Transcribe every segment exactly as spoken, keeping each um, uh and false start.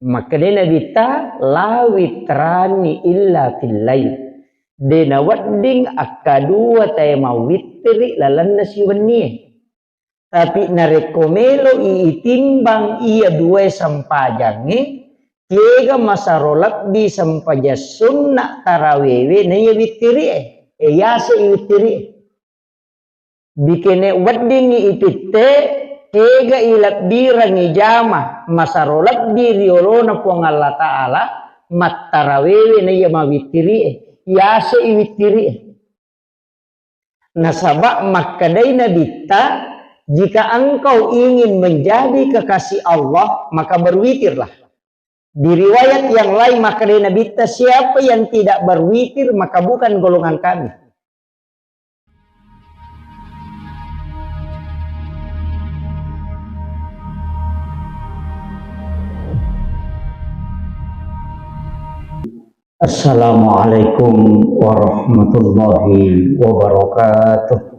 Makkedai Nabitta, "La witrani illa fil lail." De nawedding akkadua tae mawwittiri lalenna siwennie. Tapi narekko melo'i itimbang iya duae sempajangnge, kega masaro lebbi sempajang sunna tarawewe naiya wittirie, e, yase i wittirie. Bikene weddingngi ititte, kega ilebbirangngi jama masaro lebbi ri olona Puang Allah Ta'ala mattarawewe naiya mawittirie, yase i wittirie. Nasaba makkedai Nabitta, "Jika engkau ingin menjadi kekasih Allah, maka berwitirlah." Di riwayat yang lain makkedai Nabitta, "Siapa yang tidak berwitir, maka bukan golongan kami." Assalamualaikum warahmatullahi wabarakatuh.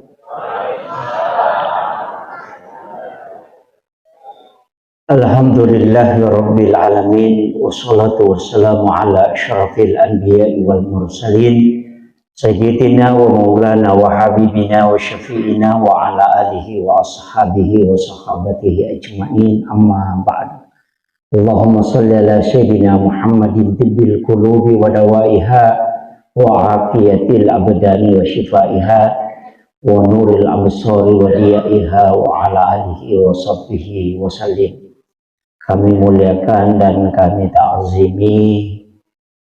Alhamdulillahi rabbil alamin, wassalatu wassalamu ala asyrafil anbiya'i wal mursalin, sayyidina wa maulana wa habibina wa syafi'ina wa ala alihi wa ashabihi wa sahabatihi ajma'in, amma ba'd. Allahumma salli ala sayyidina Muhammadin tibbil qulubi wa dawaiha wa afiyatil abdani wa shifaiha wa nuril absari wa diyaiha wa ala alihi wa sahbihi wa sallim. Kami muliakan dan kami ta'zimi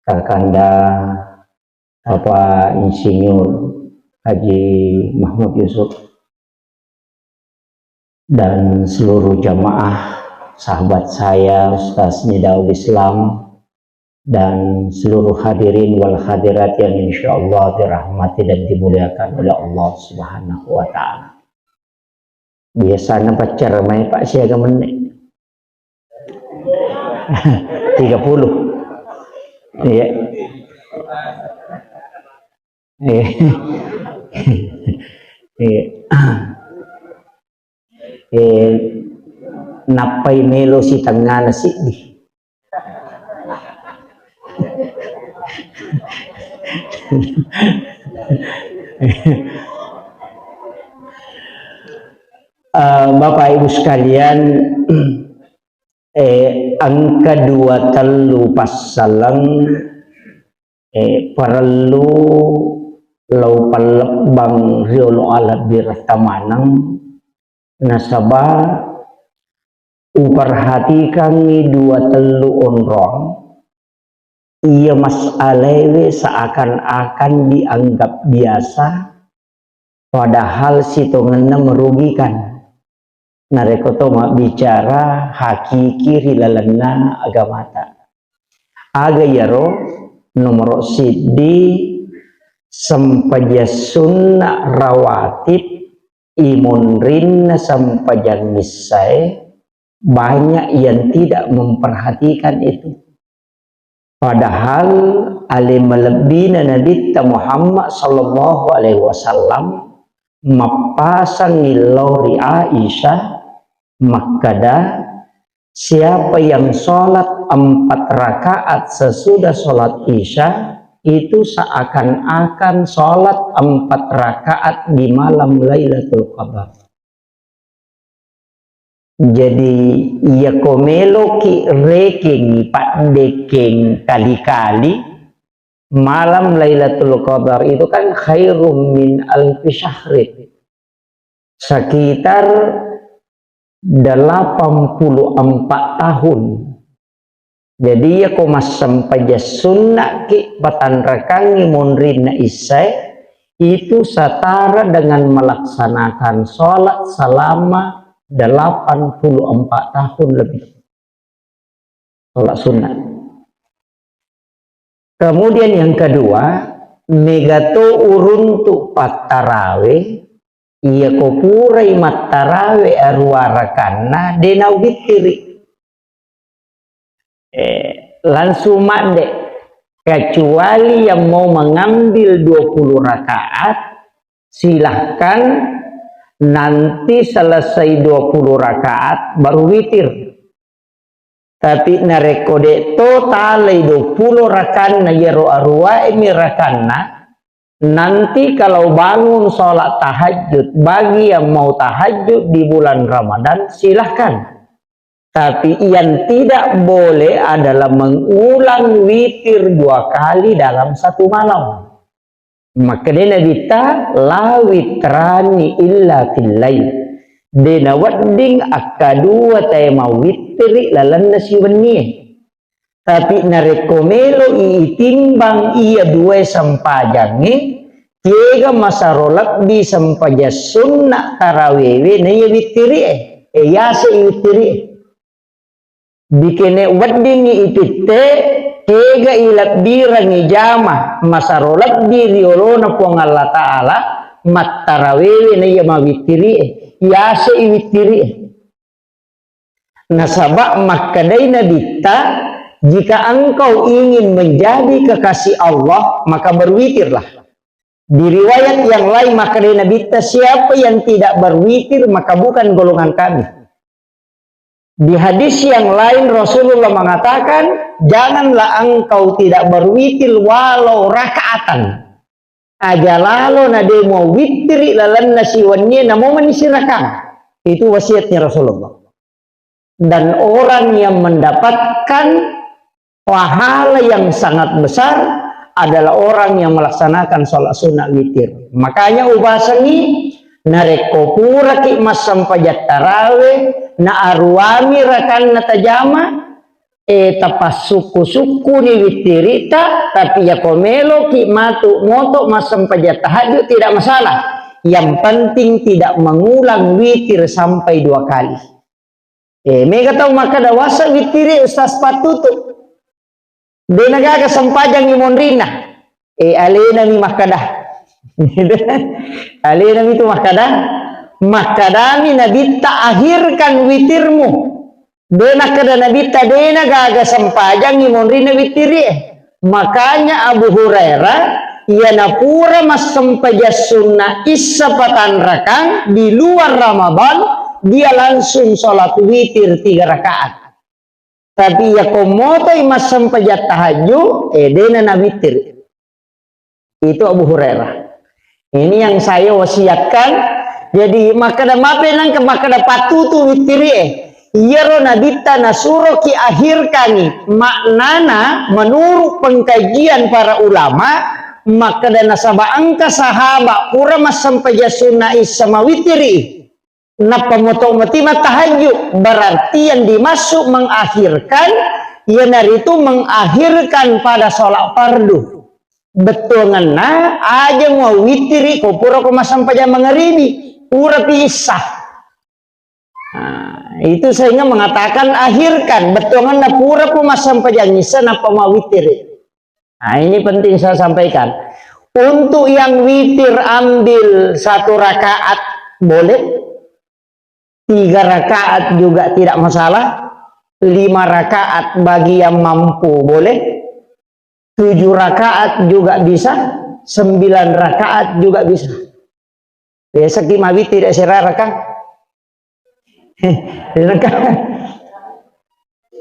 Kakanda Bapak Insinyur Haji Mahmud Yusuf dan seluruh jamaah, sahabat saya, Ustaz Nidaul Islam, dan seluruh hadirin wal hadirat yang insya Allah dirahmati dan dimuliakan oleh Allah Subhanahu wa Ta'ala. Biasana paccara mai, Pak, siaga menit. Tiga puluh. Iya. Iya. Iya. Eh, nappai melo sitengngana siddi. Eh, Bapak Ibu sekalian, eh, engka dua tellu passaleng, eh, parellu lao pallebbang riolo alebbiretta maneng, nasaba uperhatikangngi dua tellu onrong, iya masalaewe seakan-akan dianggap biasa, padahal sitongenna merugikan. Narekko to mabbicara hakiki ri lalenna agamata. Aga iyaro? Nomoro siddi, sempajang sunna rawatib imonrinna sempajang issae, banyak yang tidak memperhatikan itu. Padahal ale malebbina Nabitta Muhammad sallallahu alaihi wasallam mappasangngi lao ri Aisyah makkeda, "Siapa yang sholat empat rakaat sesudah sholat Isya, itu seakan-akan sholat empat rakaat di malam Lailatul Qadar." Jadi, iyako meloki rekengngi paddekeng kali-kali, malam Lailatul Qadar itu kan khairum min alfi syahrin. Sekitar delapan puluh empat tahun. Jadi, iyako massempajang sunnaki patanrakangngi monrinna issae, itu setara dengan melaksanakan sholat selama delapan puluh empat tahun lebih. Sholat sunnah. Kemudian yang kedua, megato uruntu pattarawe, iyako purai mattarawe arua rakanna, de nauwittiri. Eh, langsung madde. Kecuali yang mau mengambil dua puluh rakaat, silahkan nanti selesai dua puluh rakaat baru witir. Tapi narekko de' to talai duappulo rakanna, iyaro aruwae mi rakanna, nanti kalau bangun sholat tahajud, bagi yang mau tahajud di bulan Ramadan, silahkan. Tapi yang tidak boleh adalah mengulang witir dua kali dalam satu malam. Makkedai Nabitta, "La witrani illa fil lail." De' nawedding akkadua tae mawittiri lalenna siwennie. Tapi narekko melo'i itimbang iya duae sempajangnge, kega masaro lebbi sempajang sunna tarawewe naiya wittirie, e, yase i wittirie. Dikene weddingngi ipitte, kega ilebbirangngi jama masaro lebbi ri olona Puang Allah Ta'ala, mattarawewe naiya mawittirie, yase i wittirie. Nasaba makkedai Nabitta, "Jika engkau ingin menjadi kekasih Allah, maka berwitirlah." Di riwayat yang lain makkedai Nabitta, "Siapa yang tidak berwitir, maka bukan golongan kami." Di hadis yang lain Rasulullah mengatakan, "Janganlah engkau tidak berwitir walau rakaatan." Aja lalo na de' muwittiri lalenna siwennie, namo mani sirakang. Itu wasiatnya Rasulullah. Dan orang yang mendapatkan pahala yang sangat besar adalah orang yang melaksanakan sholat sunnah witir. Makanya ubasengngi, narekko puraki massempajang tarawe, na aruwami rakanna tajama, e, tapassukku-sukkuni wittirita, tapi yako meloki matu moto massempajang tahajud, tidak masalah. Yang penting tidak mengulang witir sampai dua kali. E, mega tau makkeda, "Wasa wittiri, Ustaz, pattutu. De' nagaga sempajangngi monrinna." E, alenami makkeda. Alenami tu makkeda. Makkedami Nabitta, "Akhirkan witirmu." De' nakkeda Nabitta, "De' nagaga sempajangngi monrinna wittirie." Makanya Abu Hurairah, iya napura massempajang sunna issa patanrakang di luar Ramadan, dia langsung sholat witir tiga rakaat. Tapi yako motoi massempajang tahajud, e, de'na nawitir. Itu Abu Hurairah. Ini yang saya wasiatkan. Jadi, makkeda mape nangka makkeda pattutu wittirie. Iyaro Nabitta nasuroki akhirkangi. Maknana, menurut pengkajian para ulama, makkeda nasaba engka sahabat pura massempajang sunna issa mawittiri. Nappa moto mati mattahajju, berarti yang dimaksud mengakhirkan, iyanaritu mengakhirkan pada sholat fardu. Bettuangenna, aja muawittiri ko pura ko massempajang mangaribi, pura pi issa. Nah, itu sehingga mengatakan akhirkan, bettuangenna pura pu massempajang issa nappa muawittiri. Nah, ini penting saya sampaikan. Untuk yang witir ambil satu rakaat boleh, tiga rakaat juga tidak masalah, lima rakaat bagi yang mampu boleh, tujuh rakaat juga bisa, sembilan rakaat juga bisa. Biasa ki mawitir sirara kan? Heh, iya kan?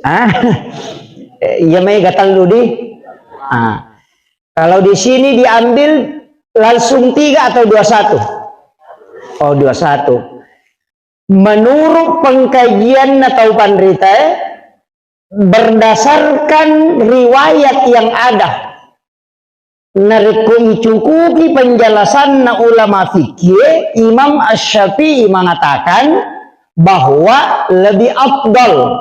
Ah, eh, iya mega tellu di. Ah. Kalau di sini diambil langsung tiga atau dua satu? Oh, dua satu. Menurut pengkajian atau panritae, berdasarkan riwayat yang ada, narekko icukupi penjelasanna ulama fikih, Imam Asy-Syafi'i mengatakan bahwa lebih afdal,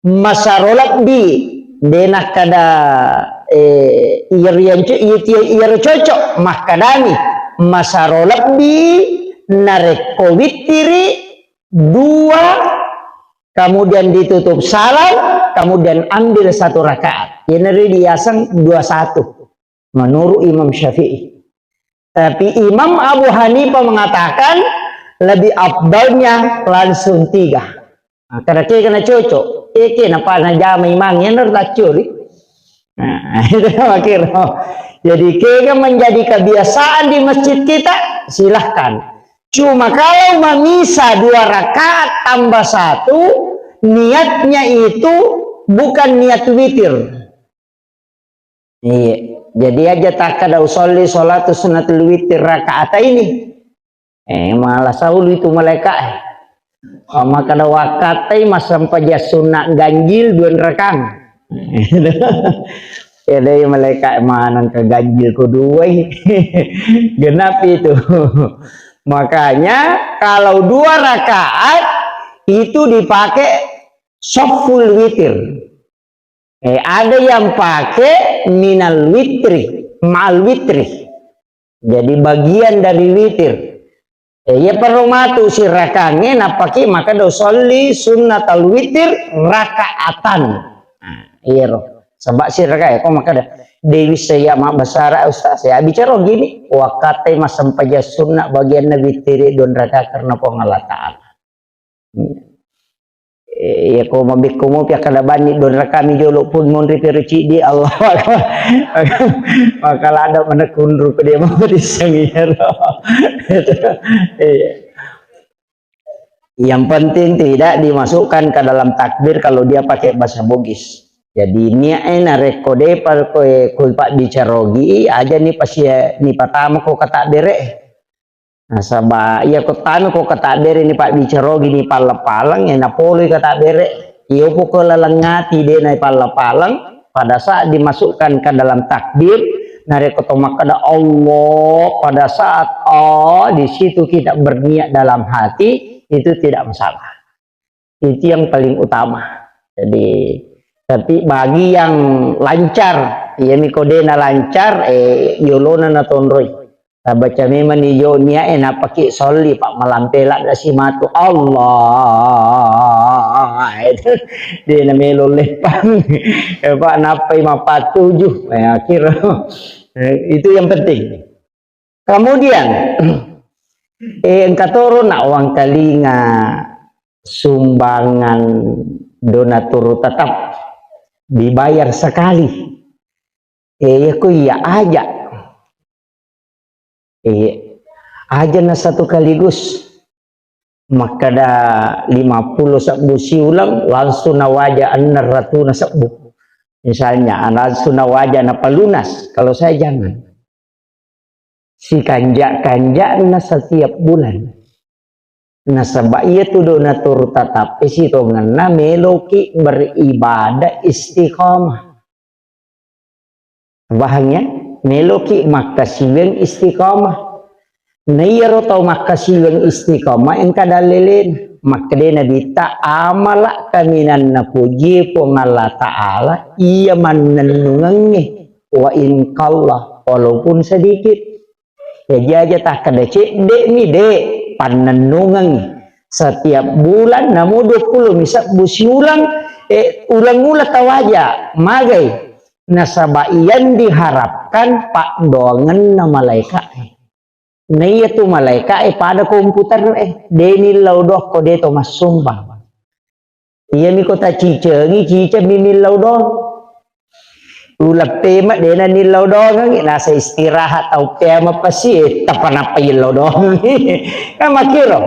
masaro lebbi, de nakkada, eh, iyaro yanco-, iya-, iyaro cocok, makkadani, masaro lebbi narekko wittiri dua, kemudian ditutup salam, kemudian ambil satu rakaat. Iyanaritu diaseng dua satu. Menurut Imam Syafi'i. Tapi Imam Abu Hanifah mengatakan lebih afdalnya langsung tiga. Nah, karena kega na cocok, kega na pa na jama imang, yang harus tacuri. Nah, itu makiro. Jadi kega menjadi kebiasaan di masjid kita, silahkan. Cuma kalau mamisa dua rakaat tambah satu, niatnya itu bukan niat witir. Iya. Jadi aja takkada usolli sholatu sunnatul witir rakaataini. Eh, malah saulu itu malaika. Makkada wakkatai massempajang sunna ganjil dua rakang. Ya deh malaika maneng ke ganjil ko dua. Genap itu. Makanya kalau dua rakaat itu dipakai soful witir. Eh, ada yang pakai minal witri, ma'al witri. Jadi bagian dari witir. Eh, iya perlu matu sirakange napaki maka do sholli sunnatal witir rakaatan. Nah, iya ro. Sebab siraka ya, kok maka ada Dewi saya mak besar ustaz, saya bicara gini, wakate massempajang sunnah bagian nabi tiri don raka karena Puang Allah Ta'ala. Iya, ko mabekko mopi akkada banni dua rakami jolo pun monri pero cidi, Allahu Akbar. Maka lada mana kunru pede mau diseng iyaro. Iya. Yang penting tidak dimasukkan ke dalam takbir kalau dia pakai bahasa Bugis. Jadi niat e narekko depa koe koi pabbicara ogi aja ni pasia ni patama ko kata bere. Nasaba iya ko tanu ko katabbere ni pabbicarogi ni palleng-palleng, e napoloi katabbere. Iyo poko laleng ati de na palleng-palleng, pada saat dimasukkan ke dalam takbir, narekko to makkeda Allah, pada saat oh di situ kita berniat dalam hati, itu tidak masalah. Itu yang paling utama. Jadi, tapi bagi yang lancar, iya miko dena lancar, eh, yolona natonroi. Tabaca memang ni yo nia eh napaki solli pak malampe ladda simatu Allah. Itu dia namelo lepang. Eh, pak napai mapatuju. Eh, akhir. Eh, itu yang penting. Kemudian, eh, engka toro nak wangkalinga sumbangan donatur tetap dibayar sekali. Eh, iya ko iya aja. Eh, aja na satu kaligus. Makkeda lima puluh sebbu siulang, langsung nawaja enneng ratuna sebbu. Misalnya, langsung nawaja napalunas. Kalau saya jangan. Sikanja-kanjana setiap bulan. Nasaba iya tu donatur tatap sitongenna meloki beribadah istiqomah. Paham ya? Meloki makkasiwiang istiqomah. Na iyaro tau makkasiwiang istiqomah engka dallelena. Makkeda Nabitta, amala kaminang napuji Puang Allah Ta'ala iya mannennungengnge, wa in qalla, walaupun sedikit. Jaji aja takkeda cedde'mi, de', pannennungengngi. Setiap bulan namo dua puluh mi sebbu siulang, eh, ulang-ulang tawaja, magai. Nasaba yang diharapkan paddoangenna malaika'e. Na iya tu malaika'e pada komputer e, de' nillau doang ko de' to massumbang. Iyami ko tacicengi, ciceng mi millau doang. Uleppe ma dena nillau doangengi, nasa istirahat tau pea mapasi, eh, tappa nappa illau doangengi. Kan makkiro.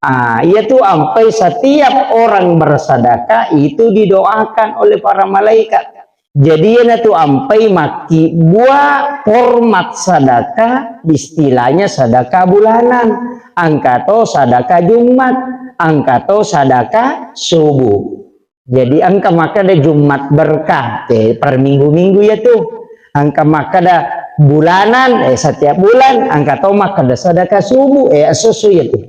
Ah, iya tu ampai setiap orang bersedekah itu didoakan oleh para malaikat. Jadi iyana tu ampai makkibua format sedekah, istilahnya sedekah bulanan. Engka to sedekah Jumat, engka to sedekah subuh. Jadi engka makkeda Jumat berkah, eh, per minggu-minggu ya tu. Engka makkeda bulanan, eh, setiap bulan, engka to makkeda sedekah subuh, eh, esso-esso ya tu.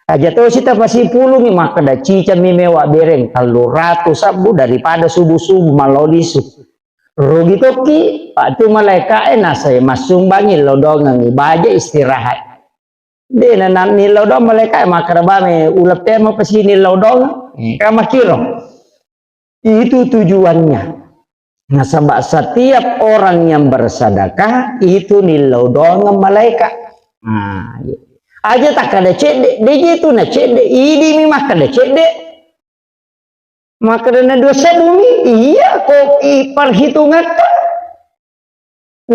Aja to sita pasipulungi makkeda ciceng mi mewa bereng tellu ratu sebbu daripada subuh-subuh mallau lisu. Rugi tokki, pak tu malaika'e nasai massumbangi lao doangengi baja istirahat. De' na, na nillau doang malaika'e makkeda bame uleppe ma pasini lao doang. Eh, kan makkiro. Itu tujuannya. Nasaba setiap orang yang bersedekah itu nillau doang malaikat. Nah, iya. Aja takkeda cedde, de' je tu na cedde, idi mi makkeda cedde. Makkeda na dua sebbu mi, iya ko i perhitungatta.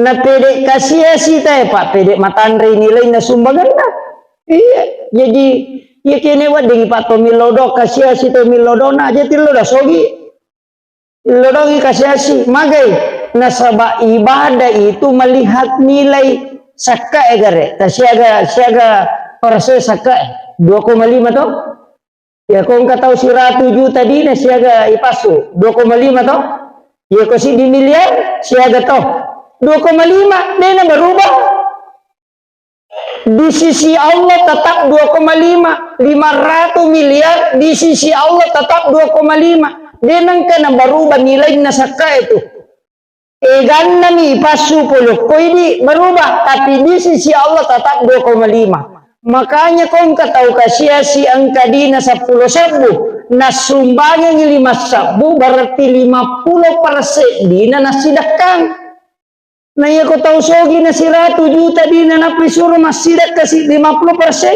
Na pede kasiasi tae, pak pede matanre nilainna sumbanganna. Iya, jadi iya kene wedding pak to millau doang kasiasi to millau doang na aja tillau da sogi. Lodongi kasi-asi, magai. Nasaba ibadah itu melihat nilai sakka e gare. Ta siaga, siaga perse sakka e. Dua koma lima to? Ya, ko engka tau siratu juta dina siaga ipassu, dua koma lima to? Ya, ko siddi miliar siaga to? Dua koma lima, dena berubah. Di sisi Allah tetap dua koma lima, lima ratus miliar di sisi Allah tetap dua koma lima. Dena engka na berubah nilainya sakka itu. Egannami passu pole okko idi berubah, tapi di sisi Allah tetap dua koma lima. Makanya ko engka tau kasi-asi engka dina seppulo sebbu, nassumbangengi lima sebbu, berarti lima puluh persen dina nassidekkang. Na iya ko tau sogi na siratu juta dina nappa isuro massidekka si lima puluh persen.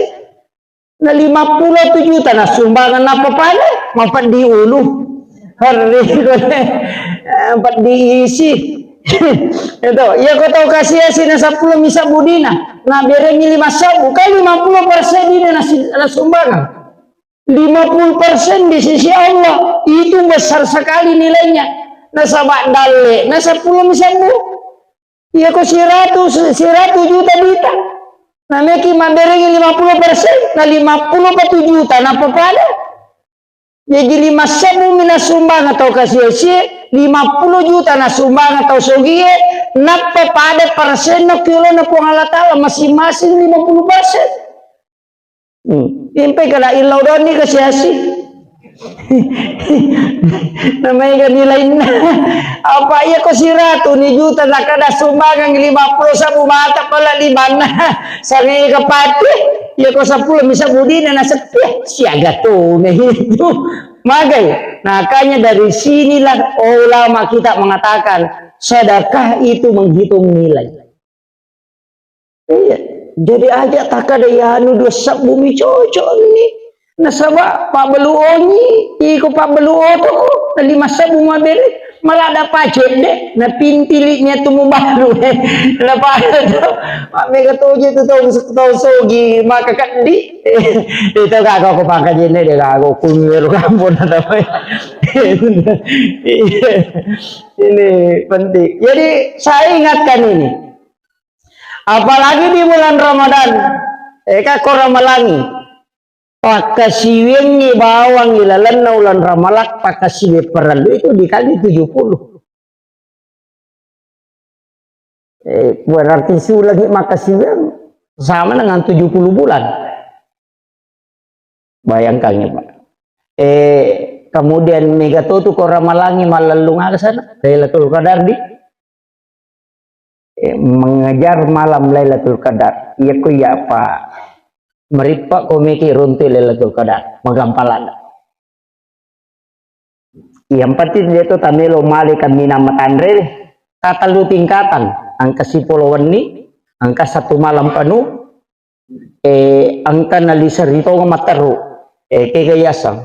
Na lima puluh tu juta nassumbangeng nappa pada, mapeddi ulu. Harri kone, eh, peddi isi. Itu, iya ko tau kasi-asi na seppulo mi sebbu dina, na beremi lima sebbu, kan lima puluh persen dina nasi-, nassumbangeng. Lima puluh persen di sisi Allah, itu besar sekali nilainya. Nasaba dalle, na seppulo mi sebbu. Iya ko siratu, siratu juta dita. Na meki mabberengi lima puluh persen, na lima puluh pa tu juta, nappa pada. Jaji lima sebbu mi nassumbangeng tau kasi-asie, lima puluh juta nassumbangeng tau sogie, nappa pada persenna ki olona Puang Allah Taala masing-masing lima puluh persen. Hmm. Impe kala illau donni kasi-asi. Namanya kan nilainna. Apa iya ko siratu ni juta nakada sumbangan lima puluh sabu mata pala limanna. Sange kapati. Iya ko seppulo mi sabu dina na sepi. Siaga tu itu. Magai. Makanya dari sinilah ulama kita mengatakan sedekah itu menghitung nilai. Iya, jadi aja takkada iyanu dua sebbu mi cocok ni. Nasaba pabbalu onyi, iko pabbalu otoko, na lima sebbu mabere, maladda pacedde, na pintili nia tu mubalu. Na pada tu, mammega toje tu tau, tau sogi, maka keddi. Itu kak kau pangkajenne de kak kau kungeru kampung na tau. Iya. Ini penting. Jadi saya ingatkan ini. Apalagi di bulan Ramadan, eka ko ramalangi, pakkasiwiangngi bawang ilalenna uleng Ramalang, pakkasiwiang parellu itu dikali tujuh puluh. Eh, berarti sulangi makkasiwiang sama dengan tujuh puluh bulan. Bayangkan ya, Pak. Eh, kemudian mega to tu ko ramalangi mallellung aga sana, Lailatul Qadar di, eh, mengejar malam Lailatul Qadar. Iya ko iya apa? Merippa ko meki runtu Lailatul Qadar, magampalana. Yang penting dia tu tamelo male kaminang matanre, tatellu tingkatan, engka sipolo wenni, engka satu malam penuh, eh, engka naliseri tonga matteru, eh, kega yaseng.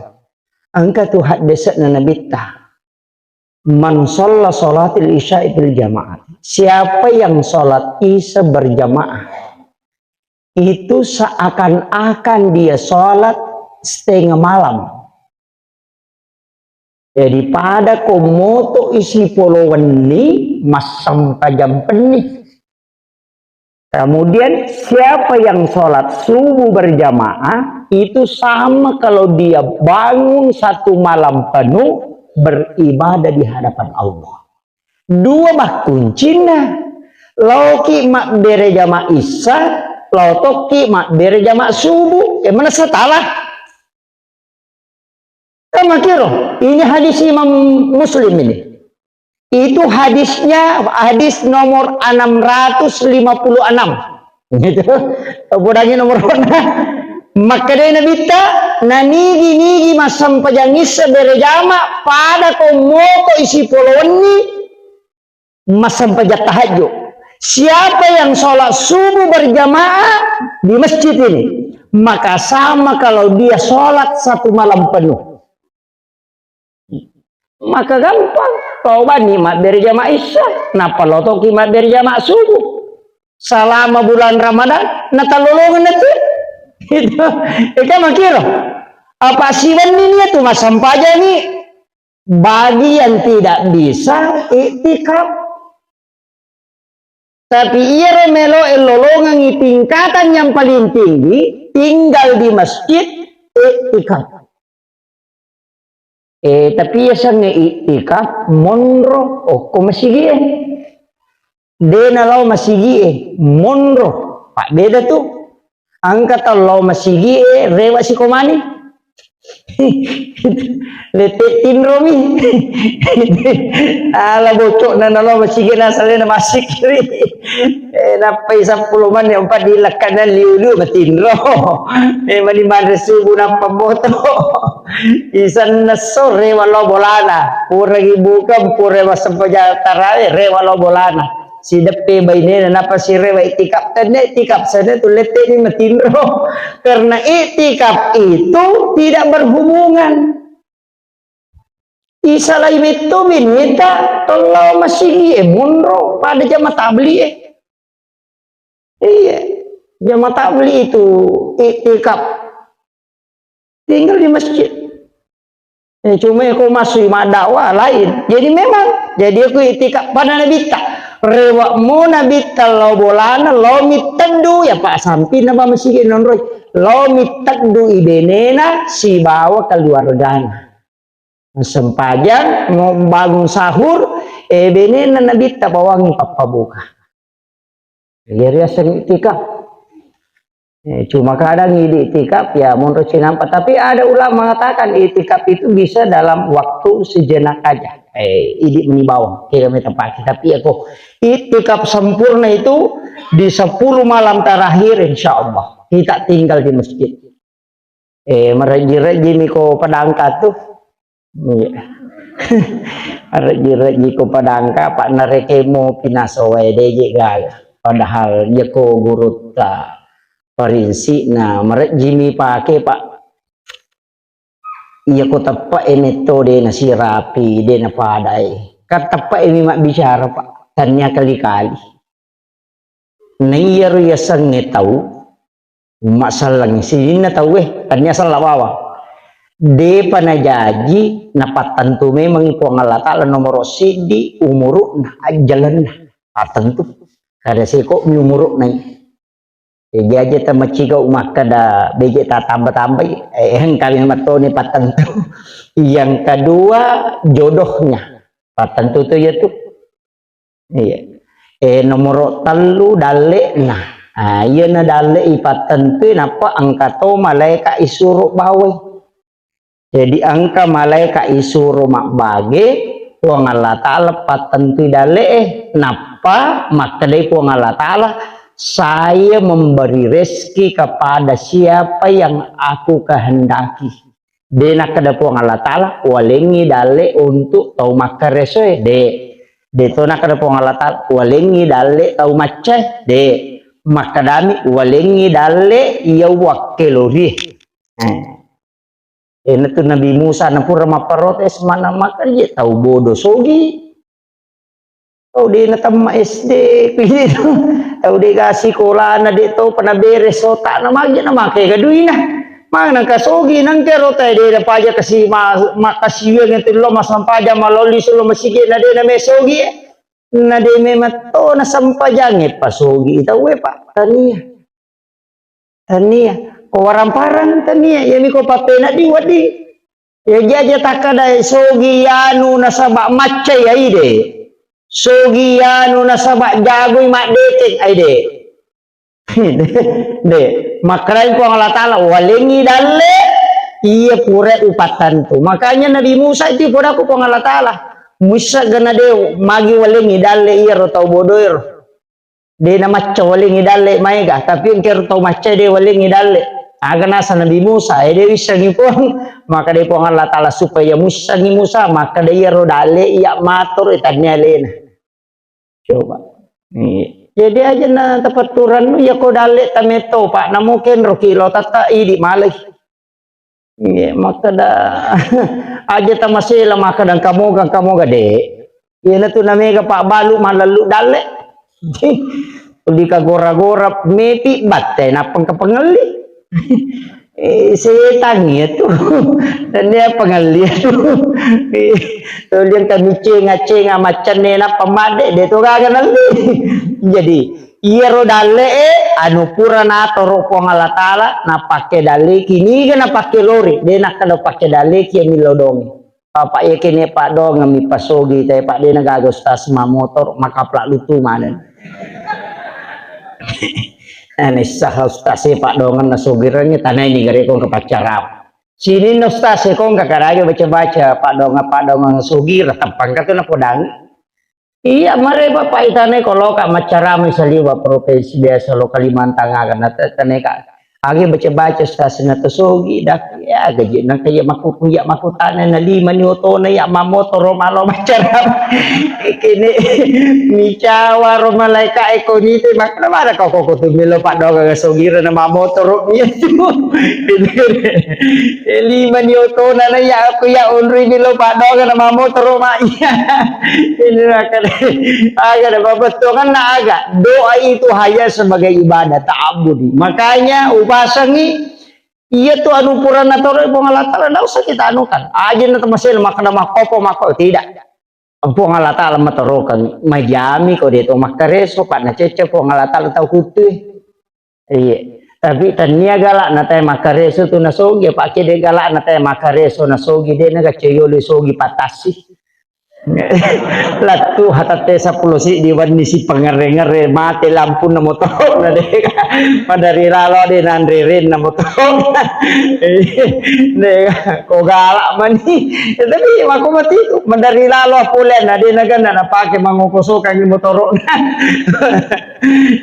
Engka tu haddese'na Nabitta, "Man shalla shalatil isya'i fil jama'ah." Siapa yang sholat isya berjamaah, itu seakan-akan dia sholat setengah malam. Jadi pada ko moto isi polo wenni, massempajang penni. Kemudian siapa yang sholat subuh berjamaah, itu sama kalau dia bangun satu malam penuh beribadah di hadapan Allah. Dua bah kuncinna. Laoki mabbere jama isya, lao tokki mabbere jama subuh. Eh, mana satalah? Kan makiro, ini hadis Imam Muslim ini. Itu hadisnya, hadis nomor enam ratus lima puluh enam. Gitu. Bodangi nomor mana? Makkedai Nabitta, nanigi-nigi massempajang isya berejama pada ko moko isi polo wenni, massempajang tahajud. Siapa yang sholat subuh berjamaah di masjid ini, maka sama kalau dia sholat satu malam penuh. Maka gampang, tau bani mabbere jama isya, nappa lotoki mabbere jama subuh. Selama bulan Ramadan, natalolongenna tu. Itu, eka makiro. Apa siwenni nia tu massempajangi. Bagi yang tidak bisa iktikaf. Tapi iyaro meloe lolongengngi tingkatan yang paling tinggi, tinggal di masjid, iktikaf. Eh, tapi yasengnge iktikaf, monro okko masigie. De nalao masigie, monro. Pabbeda tu. Engka tau lao masigie, rewa sikomani. Lette tinromi. Ala bocok na nalo masigi na salena masikiri. Eh, nappai seppulo menit empat di lekana liu-liu matinro. Eh, mani manre subuh nappa moto. Isanna sore walo bolana. Pura gi buka, pura massempajang tarawe, re walo bolana. Sideppe bainena, nappa sirewa iktikaf. Tenne iktikaf sana tu lette ni matinro. Karena iktikaf itu tidak berhubungan. Isalai metto bineta, tollo masigi e monro pada jama tabli e. Iya, jama tabli itu iktikaf. Tinggal di masjid. Eh, cuma ko masuk madakwa lain. Jadi memang, jadi aku iktikaf pada Nabitta. Rewak mo Nabitta lao bolana, lao mitteddu, ya Pak, sampai nama masigi nonroi. Lao mitteddu ibenena sibawa keluargana. Sempajang, mau bangun sahur, eh, benena Nabitta bawangi pappabuka. Jadi riaseng iktikaf. Eh, cuma kadang idi iktikaf ya monro cinampa. Tapi ada ulama mengatakan iktikaf itu bisa dalam waktu sejenak aja. Eh, idi meni bawang, kira meta pake. Tapi ya kok iktikaf sempurna itu di sepuluh malam terakhir, insya Allah kita tinggal di masjid. Eh, marejji-rejjimi ko padangka tu. Iya. Marejji-rejji ko padangka, Pak, narekemo pinaso wae deje gaga. Padahal jeko gurutta parinsikna marejjimi pake, Pak. Iya ko teppe e metto de nasirapi, de napadai. Kan teppe e mi mabbicara, Pak. Tania kali-kali. Naiyaro yasengnge tau, umma selleng sininna tauwe, tania sella bawang. Depa najaji napattentu memangngi Puang Allah Ta'ala nomoro siddi umuru'na, ajjalenna. Pattentu. Kada seko'mi umuru'na. Jaji aja tamaciga umakkeda beje tatamba-tambai, eh, engkami mattoni pattentu. Yang kedua, jodohnya. Pattentu tu ya tu. Iya. Eh, nomoro tellu dalle'na. Ah, iyana dalle ipattentui nappa engka to malaeka isuro bawai. Jadi engka malaeka isuro mabbage, Puang Allah Ta'ala pattentui dalle'e. Nappa makkedai Puang Allah Ta'ala, "Saya memberi rezeki kepada siapa yang aku kehendaki." De nakkeda Puang Allah Ta'ala, "Walengngi dalle untuk tau makkaresoe." De. De to nakkeda Puang Allah Ta'ala, "Walengngi dalle tau maccae." De. Makkedami, "Walengngi dalle iya wakkelorie." Eh. Enatu Nabi Musa napura mapparotes mana makerja tau bodo sogi. Tau de natemma S D, kuitu. Tau de ga sikolana, de topa naberes otakna, magi na make gaduina. Maneng ka sogi nangke rota de na paja kasi ma-, makasiwiang itu lo masampaja maloli sulo masigi na de na me sogi. Na de memang to na sampajange pa sogi tau e, Pak. Tania. Tania. Ko warang-parang tania. Iyami ko pappena di wedding. Ya jaja takkada sogi yanu nasaba maccai aide. Sogi yanu nasaba jagoi maddeteng aide. De, makkedai Puang Allah Ta'ala, "Walengngi dalle iya pura upattentu." Makanya Nabi Musa itu podaku Puang Allah Ta'ala, "Muissa gana de magi walengngi dalle iya ro tau bodoero." De namacca walengngi dalle maega, tapi engkero tau macca de walengngi dalle. Aga nasa Nabi Musa, eh, de wissengi Puang, maka de Puang Allah Ta'ala supaya muissengi Musa, maka de iyaro dalle iya matoro itanni alena. Coba. Iya. Jadi aja na tapatturannu, iya ko dalle tametto, Pak, namo kenro ki lo tatta idi malai. Iya, makkeda, aja tamasela makkeda engka moga, engka moga, de. Iyanatu namega pabbalu malellu dalle. Di kagora-gora mepi batte, nappa engka pengelli. Eh, setang iya tu. Dan dia pengelia tu. Eh, tuliang kami cenga-cenga macam ni napa made, dia tu gaga nalli. Jadi, iyaro dalle e, anu pura natoro Puang Allah Ta'ala, napake dalle ki, niga napake lori, de nakkeda pake dalle ki millau dongi. Bapak iya kene paddoangeng mi pasogi, te Pak, de na gaga ustaz mammotor, makapla lutu maneng. Nah, nessa ustaz e paddoangeng nasogirengngi, tanai ni gare kong ke paccarama. Sininna ustaz e kong ke karage baca-baca, paddoangeng-paddoangeng sogi, retempang ka tu napodangi. Iya, mare Bapak itanai ko loka maccarama saliwa provinsi biasa lo Kalimantan aga na te-, teneka. Agi baca-baca stasina to sogi dak ya gaji nang kaya maku kuya maku tana na lima ni otona ya mamotoro malo maccarama. Kene micawa ro malaika e ko nite makna mara kau koko tu melo paddoangeng sogira na mamotoro iya tu. E, lima ni otona na ya aku ya onroi melo paddoangeng na mamotoro ma iya. Ini akan, aga da babettuanganna aga. Doa itu hanya sebagai ibadah, ta'abbudi. Makanya upasangi, iya tu anu pura natoro Puang Allah Ta'ala, ndak usah kita anukan. Aja na temasel makkeda makkopo makko, tidak. Puang Allah Ta'ala matorokan, majami ko de to makkareso, Pak, nacecce Puang Allah Ta'ala tau kutui. Iya. Tapi tania galak na tae makkareso tu nasogi, apa ke de galak na tae makkareso nasogi, de na gacce yolo sogi patasi. Lattu hatatte seppulo siddi wenni si pangerre-ngerre mate lampunna motorna de. Madari lalo de nanre renna motorna. De ko galak mani. Ya, tapi mako mati tu madari lalo pole na de na gana na pake mangoko sokangi motorna.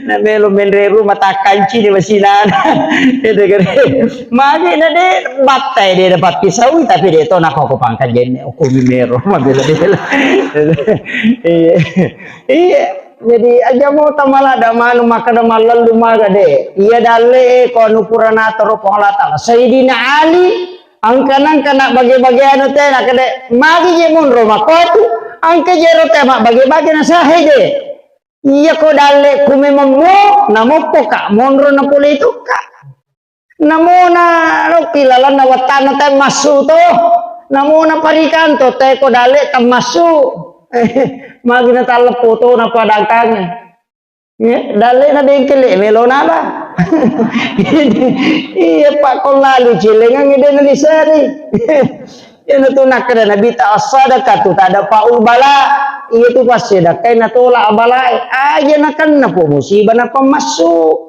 Na melo menre rumah takkanci ni masinana. Itu kere. Magi na de battai de dapat pisau tapi de to nako ko pangkat jenne okumi mero mabela-bela. Iya. Iya. Jadi aja mau tamala da manu makkeda mallallu maga de. Iya dalle e ko anu pura natoro Puang Allah Ta'ala. Sayyidina Ali angka-angka na bage-bage anu te na kede magi je monro makotu angka jero te ma bage-bage na sahe je. Iya ko dalle ku memang mo, namoppo ka monro na pole itu ka. Namona lokki lalanna wattana te massu to. Namona parikanto te ko dalle temmassu. Magi na talleppo to na padangkang. Ya, dalle na bengkele melo nala. Iya Pak ko lalu cilengang de na disari. Iya na tu nakkeda Nabi ta as-sadaqatu tadfa'ul bala. Iya tu passedekkai natolak balae. Aja nakenna po musibah na pammassu.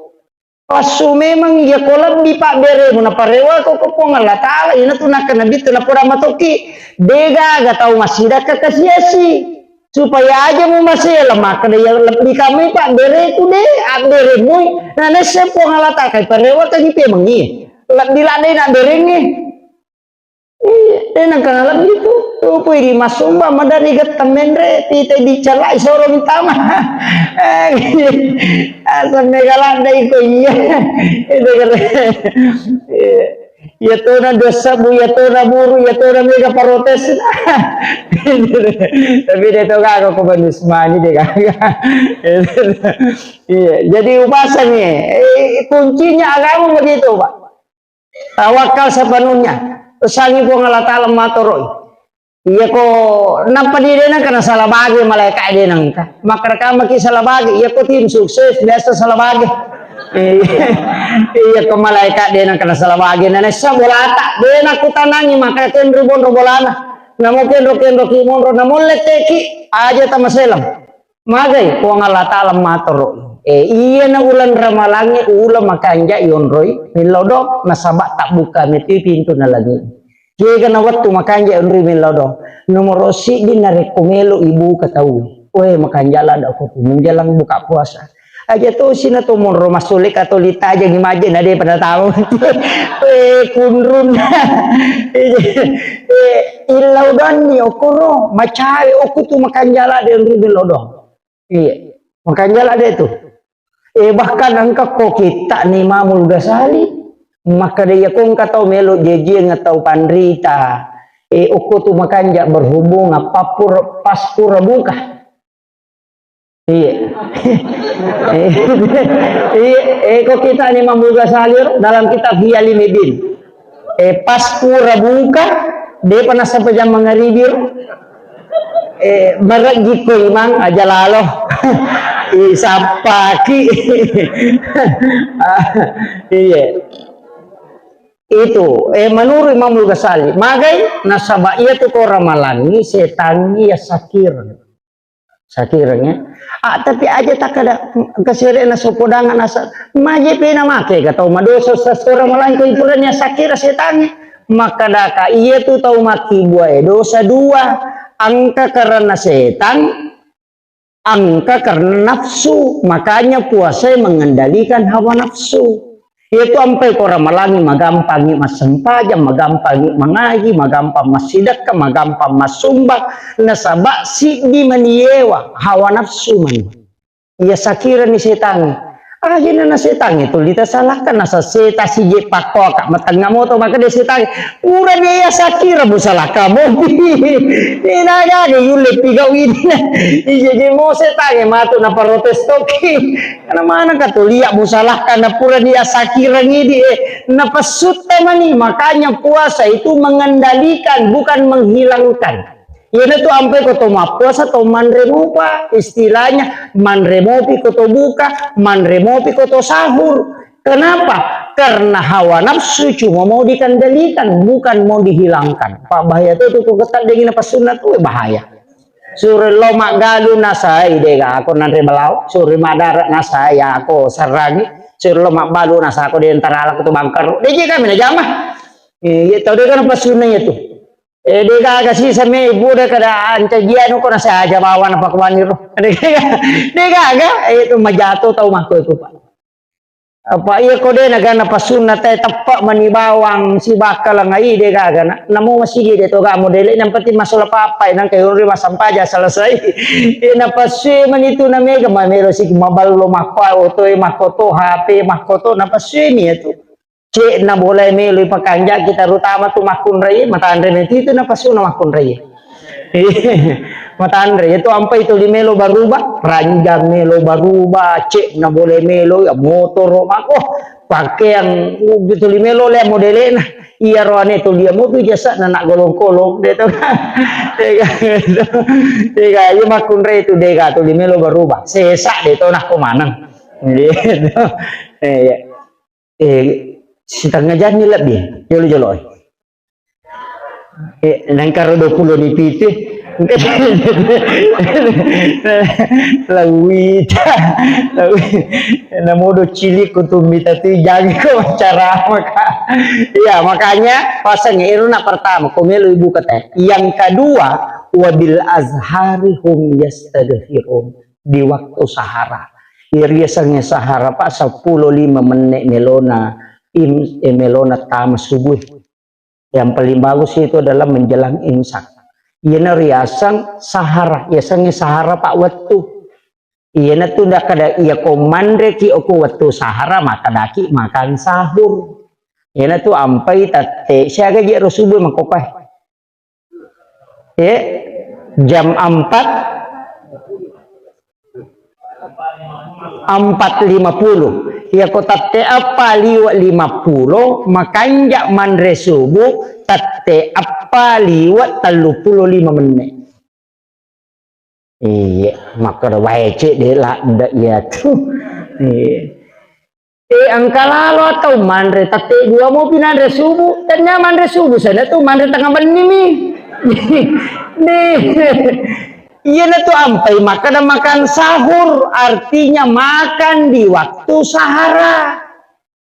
Passu memang iya ko lebbi pabberemu naparewako ko Puang Allah Ta'ala. Iya na tu nakkeda Nabi tu napoda matokki. Degaga tau massidakka kasiasi. Supaya aja mu masela makkeda iya lebbi kamai pabbereku de abberemui. Na nessa Puang Allah Ta'ala kai parewakagi pemengi. Lebbi ladde na berengi. Iya, de nengka nalebbi tu. Upui di masumba madari getta menre, pita dicalai soro mitama. Eh, asal mega ladde iko iya. Itu kata. Iya. Iya tona dosa bu, iya tona buru, iya tona mega protes. Tapi de to gaga ko banus mani de gaga. Iya, jadi upasangi. Eh, kuncinya agama begitu, Pak. Tawakal sepenuhnya. Pesangi Puang Allah Ta'ala matoroi. Iya ko nappa di de nengka na salah bage malaika de nengka. Maka rekamaki salah bage. Iya ko tim sukses biasa salah bage. Iya ko malaika de nengka na salah bage. Na nessa bolata de nakutanangi maka kenro bonro bolana. Namo kenro kenro ki monro namo letteki aja tamaselang. Magai Puang Allah Ta'ala matoro. Eh, iyana uleng Ramalangnge uleng makanja yonroi millau do nasaba tabbuka metui pintu na langi. Kega na wettu makanja yonroi millau do. Nomoro siddi narekko melo ibuka tau. Weh, makanja lada ko menjelang buka puasa. Aja to sina to monro masole katoli tajangi maje na de pada tau. Eh, kunrun. Eh, illau donni okoro macawe oku tu makanja lada yonroi millau do. Iya. Makanja lade tu. Eh, bahkan engka ko kitta ni Imamul Ghazali, makkeda iya ko engka tau melo jejieng tau panrita. Eh, okko tu makanja berhubung apa pur-, pas pura buka. Iya. Eh, iya, eh, ko kitta ni Imamul Ghazali dalam kitab Ihya Ulumuddin. Eh, pas pura buka, depa nassappa jam mangaribi ro. Eh, marejji ko imang aja lalo. Isappaki. Iya. Itu, eh, menurut Imam Al-Ghazali, magai nasaba iya tu ko ramalangi setangi ya sakir. Sakireng ya. Ah, tapi aja takkada kesere na sopodangan asa. Maje pena make ka tau madosa sasora malangko ipurani sakira setangi. Makkadaka iya tu tau makkibua e dosa dua. Engka karena setan, engka karena nafsu. Makanya puasa mengendalikan hawa nafsu. Iyatu ampai ko ramalangi magampangi massempajang, magampangi mangaji, magampang massidekka, magampang massumbang, nasaba siddi mani yewa, hawa nafsu mani. Iya sakirani setangnge. Ajana na setangnge tuli tasalahkan, nasa seta sije pakkoaka, matengnga moto maka de setangnge. Purani iya sakira musalahka mopi. Ina gaga yulle pigau ini. Ije je mo setangnge matu na protes toki. Karena mana ka tu liak musalahkan na pura dia sakireng idi, eh, napessutta mani. Makanya puasa itu mengendalikan, bukan menghilangkan. Iyana tu ampai ko to mappuasa to manre mopa, istilahnya manre mopi ko to buka, manre mopi ko to sahur. Kenapa? Karena hawa nafsu cuma mau dikendalikan, bukan mau dihilangkan. Pak bahaya tu tu ko ketat dengin apa sunat tu bahaya. Suri lo maggalu nasai dega ako nanre balau, suri madara nasai ako sarangi, suri lo mabbalu nasako de antara lako tu bangkaru. De je kami na jama. Eh, iya tau de kan apa sunat itu. Eh, de gaga sisa me ibu de kada ancajianu ko nasa aja bawa na pakuani ro. De gaga, de gaga, eh, itu majato tau mako itu, Pak. Apa iya ko de na gana pasunna te teppa mani bawang si bakkalang ai de gaga na. Namo masigi de to ga modele yang penting masalah papai nang kayo ri masampaja selesai. Eh, na pasue mani tu na mega ma melo si maballo makko oto e makkoto H P makkoto na pasue mi itu. Cek na bola melo pakanjaki terutama tu makkunrai, matanre meti tu na pasuna makkunrai. Matanre, itu ampai tuli melo baruba, ranjang melo baruba, cek na bola melo, ya motoro mako, pakaian ubi tuli melo le modelena. Iya roane tuli mo tu jasa na nak golong-golong de to. Dega, dega, iya makkunrai tu dega tuli melo baruba. Sesa de to nak ko maneng. Gitu. Eh, iya. Eh, setengah jam ni lebih, jolo-jolo. Eh, nangkaro dua puluh ni piti. Lawita, lawi. Namodo cilik untuk minta tu jangan kau cara maka. Ya, makanya pasang ero na pertama, komelo ibu kata. Yang kedua, wabil azhari hum yastadhirun. Di waktu sahara. Iriasangnge sahara, Pak, seppulo lima menit melona im-, eh, melona tama subuh. Yang paling bagus itu adalah menjelang imsak. Iyana riaseng sahara, yasengnge sahara, Pak, wettu. Iyana tu ndak kada iya ko manreki oko wettu sahara, makadaki makan sahur. Iyana tu ampai tette siaga je ro subuh makopai. Eh, jam empat, empat lima puluh. Iya ko tette eppa liwe lima puluh, makanja manre subuh tette eppa liwe tellu puluh lima menit. Iya, makkeda wae cek de ladde iya tu. Iya. Eh, engka lalo atau manre tette dua mopi nanre subuh. Tanya manre subuh sana tu manre tengah benni mi. Nih. Iya na tu ampai makan makan sahur, artinya makan di waktu sahara.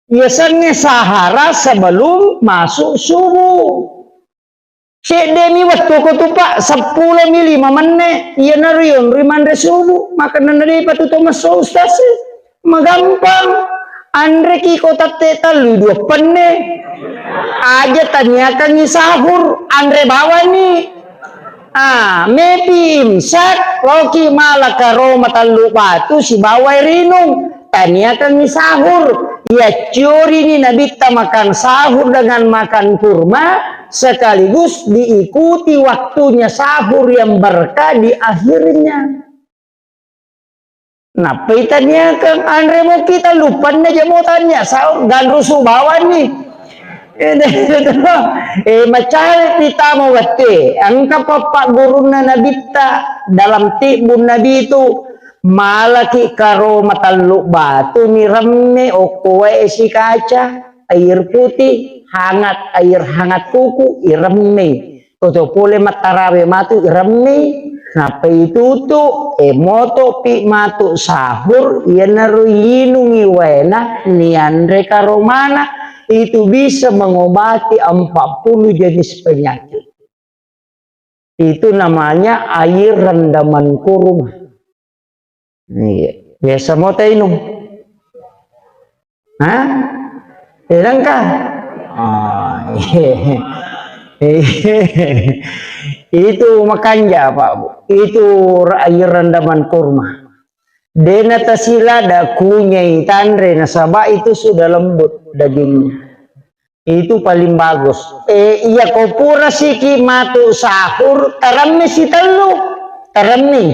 Yasengnge sahara sebelum masuk subuh. Seddemi wettu ko tu, Pak, seppulo mi lima menne, iyanaro yonroi manre subuh, makananna depa tu to messo, Ustaz. Magampang. Anreki ko tette tellu dua penne. Aja taniakangi sahur, anre bawani. Ah, mepi imsak, loki mala karo matellu batu sibawa air inung. Taniakangi sahur. Yacciorini Nabitta makan sahur dengan makan kurma, sekaligus diikuti waktunya sahur yang berkah di akhirnya. Nappai taniakang anre moki tellu penne jamo tania sahur, ganrusu bawanni. Eh, deh, eh, macawepi tama wette. Engka pappaggurunna nabitta dalam tibbun nabi itu, malaki karoma tellu batu, miremme okko wae sikaca, air putih, hangat, air hangat kuku, iremme. Oto pole mattarawe matu, iremme, nappa itutu, e, motopi matu sahur, iyanaro ilinungi waena, nianre karomana, itu bisa mengobati empat puluh jenis penyakit. Itu namanya air rendaman kurma. Iya. Biasa mo tainung. Hah? Sedangkan? Ah, iya. Itu makanja, Pak Bu. Itu ra-, air rendaman kurma. Dena tasilada kunyai tanre nasaba itu sudah lembut dagingnya. Itu paling bagus. Eh, iya ko pura siki matu sahur, taremme sitellu, taremme.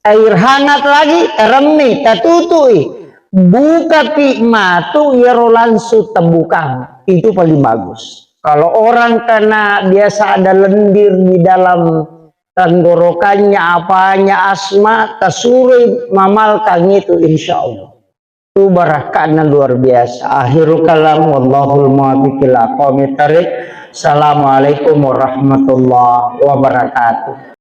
Air hangat lagi, taremme, tatutui. Bukapi matu, iyaro langsung tebuka. Itu paling bagus. Kalau orang kena biasa ada lendir di dalam tenggorokannya, apanya, asma, tasurui mamalkan itu, insya Allah. Itu barakahnya luar biasa. Akhirul kalam, wallahul muwaffiq ila aqwamit thariq. Assalamualaikum warahmatullahi wabarakatuh.